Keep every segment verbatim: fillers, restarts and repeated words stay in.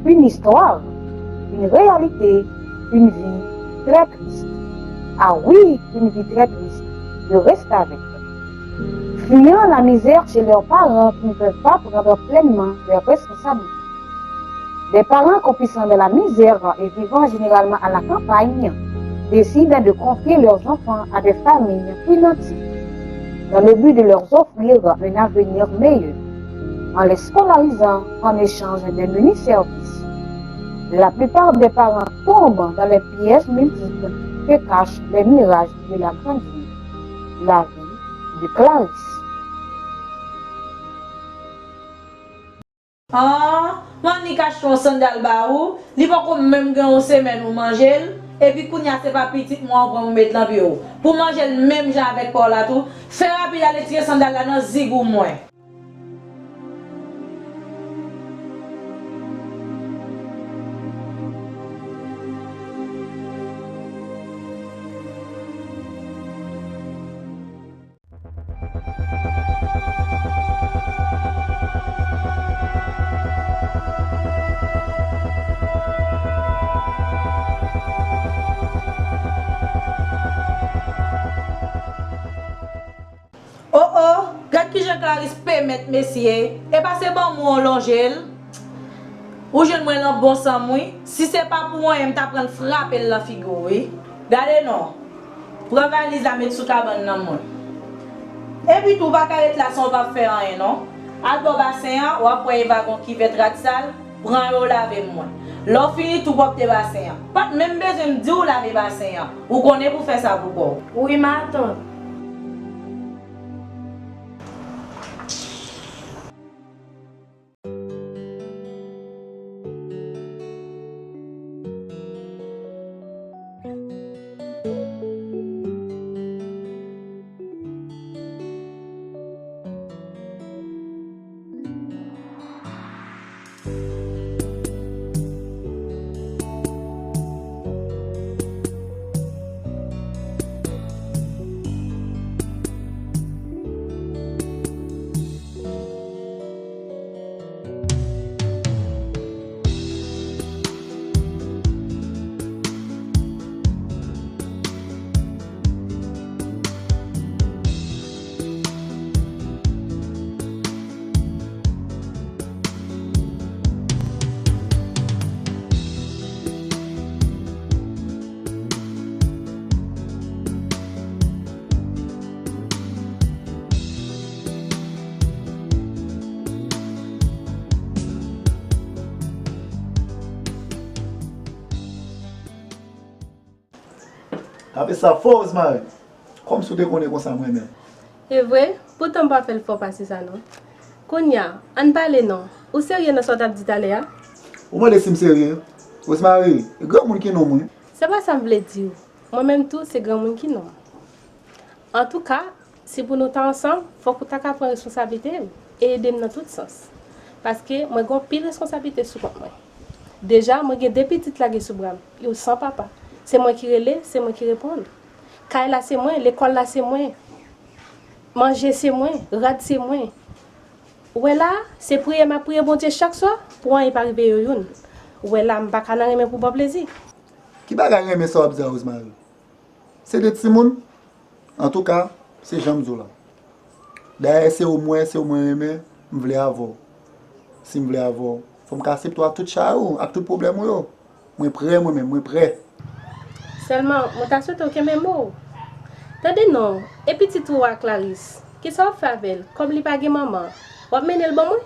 Une histoire, une réalité, une vie très triste. Ah oui, une vie très triste. Je reste avec. Fuyant la misère chez leurs parents qui ne peuvent pas prendre pleinement leurs responsabilités. Des parents croupissant dans la misère et vivant généralement à la campagne décident de confier leurs enfants à des familles plus nantis dans le but de leur offrir un avenir meilleur en les scolarisant en échange de menus services. La plupart des parents tombent dans les pièges multiples que cachent les mirages de la grande ville. La vie de Clarisse. An, Manik achte yon sandal ba ou, li poko menm gen yon semèn ou manje l, epi kounye a se pa pitit mwen ou pran ou met lan pye w. Pou manje l menm jan avèk pa w la tou, fè rapid ale tire sandal la nan zig ou mwen. O o, gad kijan Clarisse pemèt mesye, e pa se banm ou lonje l. Ou jwenn mwen lan bon san m wi. Si se pa pou anyen m ta pran l frape l lan figi w wi. Gade non. Pran valiz la met sou kabann nan mwen. Epi tou ou pa ka ret la san w pa fè anyen non. Al bò basen an, w ap wè e vagon kivèt rad sal, pran yo lave m mwen. Lè w fini tou pwòpte basen an. Pa t menm bezwen m di w lave basen an. Ou konnen pou fè sa pou kò w. Wi matant. Tape sa fò Rosemary. Kòmsi w te konnen konsa m renmen. E vre? Poutan m pa fè l fò pase sa non. Kounye a, ann pale non. Ou serye nan sa w t ap di talè a? Ou mande si m serye? Rosemary, e granmoun ki nonm wi. Se pa sa m vle di w. Mwen menm tou, se granmoun ki nonm. Antouka, si pou nou ta ansanm, fòk ou ta ka pran responsablite m e ede m nan tout sans. Paske mwen gen anpil responsablite sou kont mwen. Deja, mwen gen de pitit lage sou bra m, yo san papa. Se mwen ki rele, se mwen ki reponn. Kay la se mwen, lekòl la se mwen. Manje se mwen, rad se mwen. Ou wè la, se priyè m ap priye Bondye chak swa pou anyen pa rive yo youn. Ou wè la, m pa ka nan renmen pou ba w plezi. Ki bagay renmen sa w ap di a Rosemary? Se de timoun? Antouka, se jan m di w la. Dayè, se ou m wè, se ou mwen renmen, m vle avè w. Si m vle avè w, fò m ka aksepte w ak tout chay ou, ak tout pwoblèm ou yo. Mwen prè, mwen menm, mwen prè. Sèlman, mwen ta swete w kenbe mo w. Tande non, e pitit ou a Clarisse? Kisa w ap fè avè l? Kòm li pa gen manman, w ap mennen l ban mwen?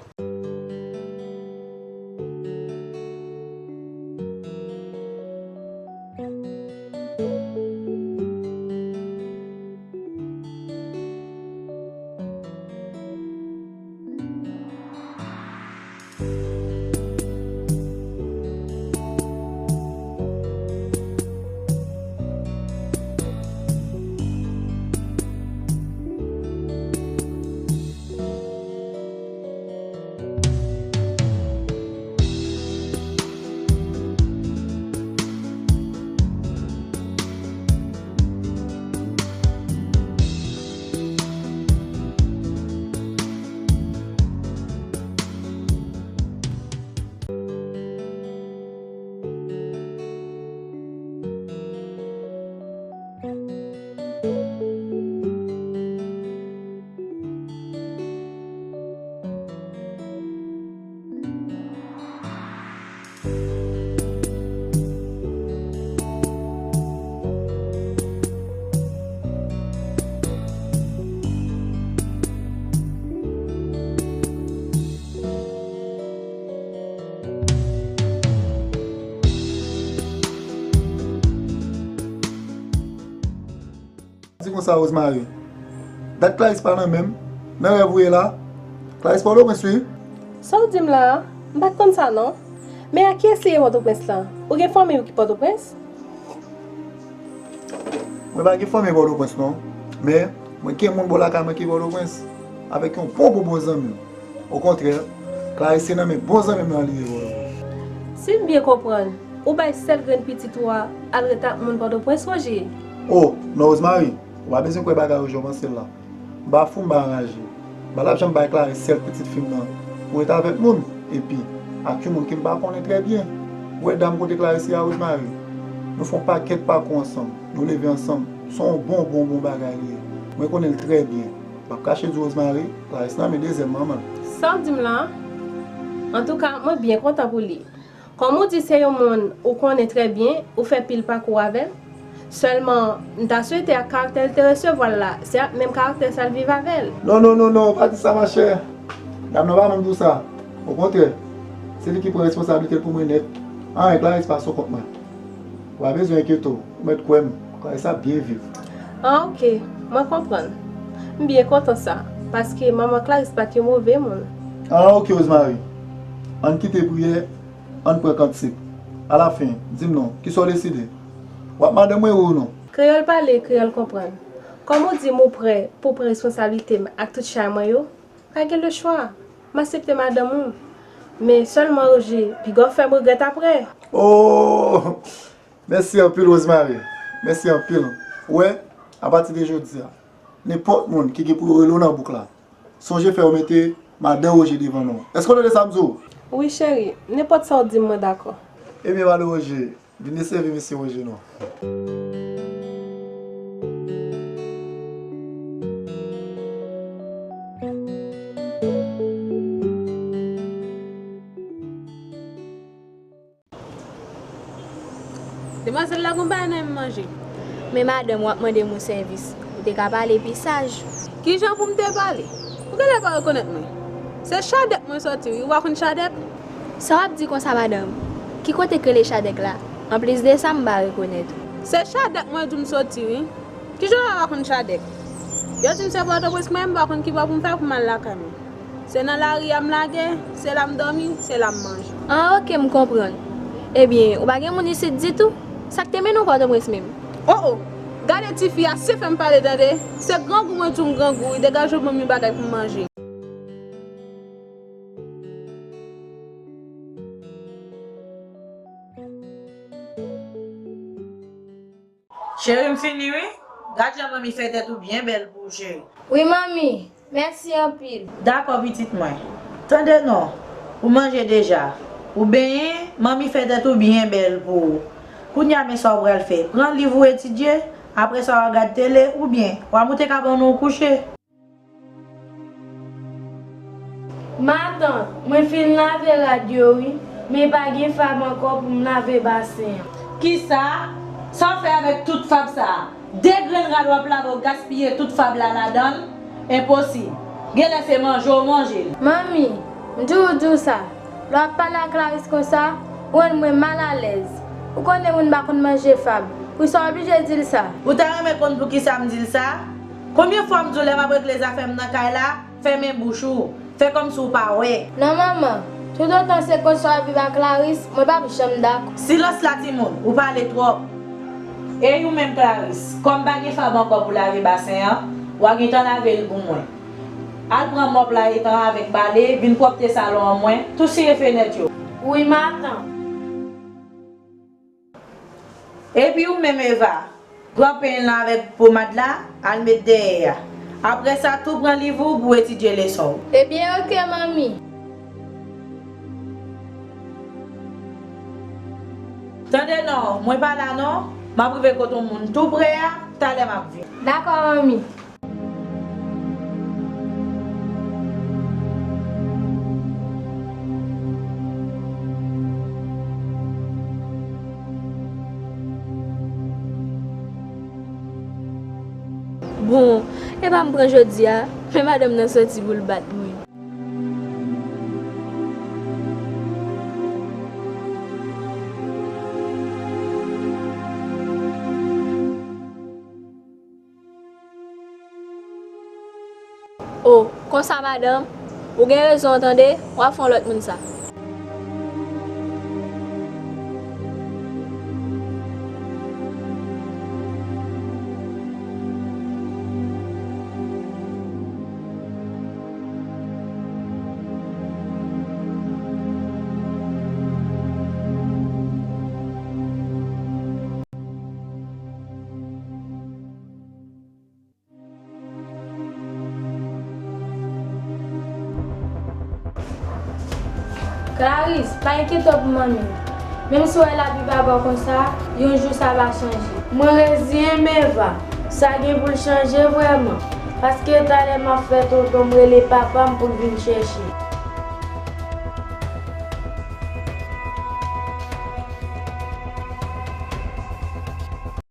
Konsa, Rosemary. Dat Clarisse pa nan menm. Nan rèv ou ye la. Clarisse Pòtoprens, wi. Sa w di m la a? M pa t konn sa non. Men a kiyès li ye Pòtoprens lan? Ou gen fanmi w ki Pòtoprens? Mwen pa gen fanmi Pòtoprens non. Men, mwen gen moun bò lakay mwen ki Pòtoprens. Avèk yon bon, bon, bon zanmi m. Okontrè, Clarisse se nan men bon zanmi m nan li ye, Rosemary. Si m byen konprann, ou bay sèl grenn pitit ou a al ret ak moun Pòtoprens, Roger? O, non, Rosemary, ou pa bezwen kwè bagay yo jan w panse l la. M pa fou, m pa anraje. M pa t ap janm bay Clarisse sèl pitit fi m nan pou ret avèk moun, epi ak yon moun ke m pa konnen trè byen. Ou wè dam kote Clarisse ye a, Rosemary? Nou fè yon pakèt pakou ansanm, nou leve ansanm. Se yon bon, bon, bon bagay li ye. Mwen konnen l trè byen. M p ap kache di w, Rosemary, Clarisse nan men dezyèm manman l. Sa w di m la? Antouka, mwen byen kontan pou li. Kòm ou di se yon moun ou konnen trè byen, ou fè pil pakou avè l. Sèlman, m ta swete ak karaktè l te resevwa l la, se ak menm karaktè sa l viv avè l. Non, non, non, non, pa di sa, machè. Dam nan pa menm di w sa. Okontrè, se li ki pran responsablite l pou mwen nèt. Anyen Clarisse pa sou kont mwen. Ou pa bezwen enkyete w, ou mèt kwè m, Clarisse ap byen viv. Ah, oke, mwen konprann. M byen kontan sa, paske manman Clarisse pa t yon move moun. Ah, oke, Rosemary. Ann kite priyè, ann pran kantik. Alafen, di m non, kisa w deside? W ap madanm mwen wi ou non? Kreyòl pale, kreyòl konprann. Kòm ou di m ou prè pou pran responsablite m ak tout chay mwen yo, pa gen lechwa. M aksepte madanm ou. Men sèlman, Roger, piga w fè m regrèt apre. Oh! Mèsi anpil, Rosemary. Mèsi anpil. Ou wè, apati de jodi a, nenpòt moun ki gen pou yo rele w nan bouk la, sonje fè yo mete madan Roger devan non w. Èske w tande sa m di w? Wi, cheri. Nenpòt sa w di m, mwen dakò. Ebyen, madan Roger, vin desèvi mesye Roger non. Demwazèl la gon bagay nan men manje. Men madanm, w ap mande m yon sèvis. Ou te ka pale pi saj. Kijan pou m te pale? Ou genlè pa rekonèt mwen. Se Chadèk mwen soti wi, ou pa konn Chadèk? Sa w ap di konsa, madanm? Ki kote k rele Chadèk la? Anplis de sa, m pa rekonèt ou. Se Chadèk mwen di w m soti wi. Kijan w pa konn Chadèk? Yo di m se Pòtoprens mwen ye, m pa konn ki bò pou m fè pou m al lakay mwen. Se nan lari a m lage, se la m dòmi, se la m manje. Ah, oke, m konprann. Ebyen, ou pa gen moun isit ditou? Sa k te mennen w Pòtoprens menm? Oh, oh! Gade tifi a, si fè m pale tande! Se grangou mwen di w m grangou wi, degaje w ban m yon bagay pou m manje. Cheri, m fini wi. Gad jan manmi fè tèt ou byen bèl pou ou, cheri. Wi, manmi. Mèsi anpil. Dakò, pitit mwen. Tande non, ou manje deja. Ou benyen, manmi fè tèt ou byen bèl pou ou. Kounye a, men sa w pral fè. Pran liv ou etidye, apre sa w a gad tele, oubyen w a moute kabann ou kouche. Matant, mwen fin lave rad yo wi, men pa gen fab ankò pou m lave basen an. Kisa? Sa w fè avèk tout fab sa a? De grenn rad w ap lave, w gaspiye tout fab la ladan l? Enposib. Genlè se manje w manje l. Manmi, m toujou di w sa. Lè w ap pale ak Clarisse konsa, ou rann mwen malalèz. Ou konnen moun pa konn manje fab. Poukisa w oblije di l sa? Ou ta renmen konn poukisa m di l sa? Konbyen fwa m di w lè m ap regle zafè m nan kay la, fèmen bouch ou, fè kòmsi w pa wè. Non, manman, toutotan se konsa w ap viv ak Clarisse, mwen p ap janm dakò. Silans la, timoun, ou pale twòp. Ey, ou menm, Clarisse, kòm pa gen fab ankò pou lave basen an, w a gentan lave l pou mwen. Al pran mòp la etan avèk bale, vin pwòpte salon an mwen, tou siye fenèt yo. Wi, matant. Epi ou menm, Eva, pran peny lan avèk pomad la, al met dèyè a. Apre sa, tou pran liv ou pou w etidye leson w. Ebyen, oke, manmi. Tande non, mwen pa la non, m ap rive kote yon moun tou pre a, talè m ap vini. Dakò, manmi. Bon, epa m pran jodi a, men madanm nan soti pou l bat mwen. O, konsa madanm, ou gen rezon an tande, w ap fè yon lòt moun sa. Clarice, pa enkyete w pou manmi w. Menm si w wè lavi pa ba w konsa, yon jou sa va chanje. Mwen reziyen m, Eva. Sa gen pou l chanje vrèman. Paske talè m ap fè tonton m rele papa m pou l vin chèche m.